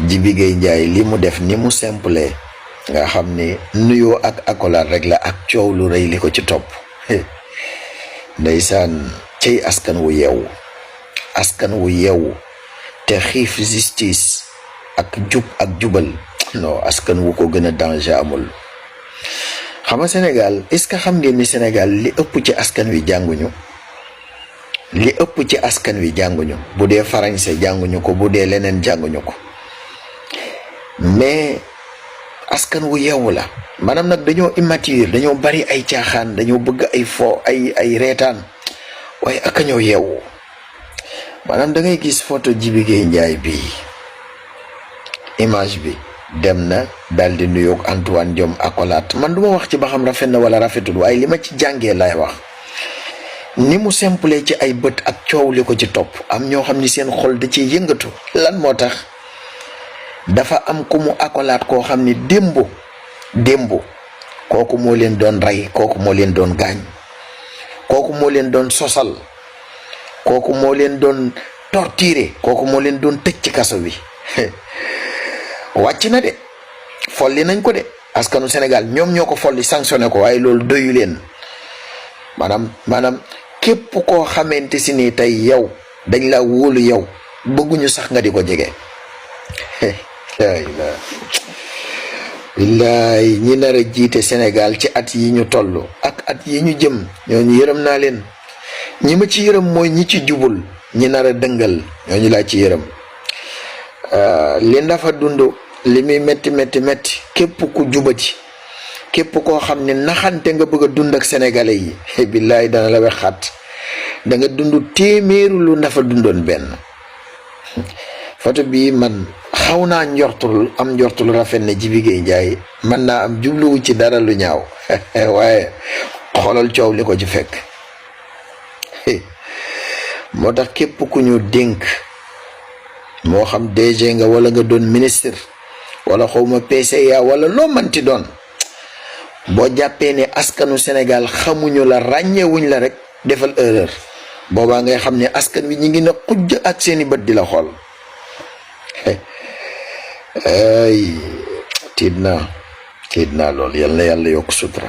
Jibi Gueye Ndiaye li mu def ni mu simple nga xam ni nuyoo ak accolade rek la ak coow lu rëy li ko ci topp ndeysaan cey askan wu yeewu te xiif justice ak jub ak jubal non askan wu ko gën a danger amul. xam nga Sénégal est-ce que xam ngeen ni Sénégal li ëpp ci askan wi jànguñu bu dee français jànguñu ko bu dee leneen jànguñu ko mais askan wu yeewu la maanaam nag dañoo immature dañoo bari ay caaxaan dañoo bëgg ay fo ay reetaan waaye ak a ñoo yeewu maanaam da ngay gis photo Jibi Gueye Ndiaye bii image bi dem na daal di nuyoog Antoine Diome accolade man duma wax ci ba xam rafet na wala rafetul waaye li ma ci jàngee lay wax ni mu simple ci ay bët ak coow li ko ci topp am ñoo xam ni seen xol da ciy yëngatu lan moo tax dafa am ku mu accolade koo xam ni démb kooku moo leen doon rey kooku moo leen doon gaañ kooku moo leen doon sosal kooku moo leen doon torturer kooku moo leen doon tëj ci kaso bi wàcc na de folli nañ ko de askanu Sénégal ñoom ñoo ko folli sanctionné ko waaye loolu doyu leen maanaam képp koo xamante si ni tey yow dañ la wóolu yow bëgguñu sax nga di ko jege billaay ñi nar a jiite Sénégal ci at yi ñu toll ak at yi ñu jëm ñooñu yërëm naa leen ñi ma ci yërëm mooy ñi ci jubul ñi nar a dëngal ñooñu laa ci yërëm li ndafa dund li muy metti képp ku jubati képp koo xam ne naxante nga bëgg a dund ak sénégalais yi billaay dana la wexaat da nga dund téeméeru lu ndafa dundoon benn photo bii man xaw naa njortul rafet ne Jibi Gueye Ndiaye mën naa am jubluwu ci dara lu ñaaw waaye xoolal coow li ko ci fekk moo tax képp ku ñu dénk moo xam DG nga wala nga doon ministre wala xawma PCA wala loo manti doon boo jàppee ne askanu Sénégal xamuñu la ràññewuñ la rek defal erreur boobaa ngay xam ne askan wi ñi ngi na xujj ak seeni bët di la xool ay tiit naa lool yal na yàlla yokk sutura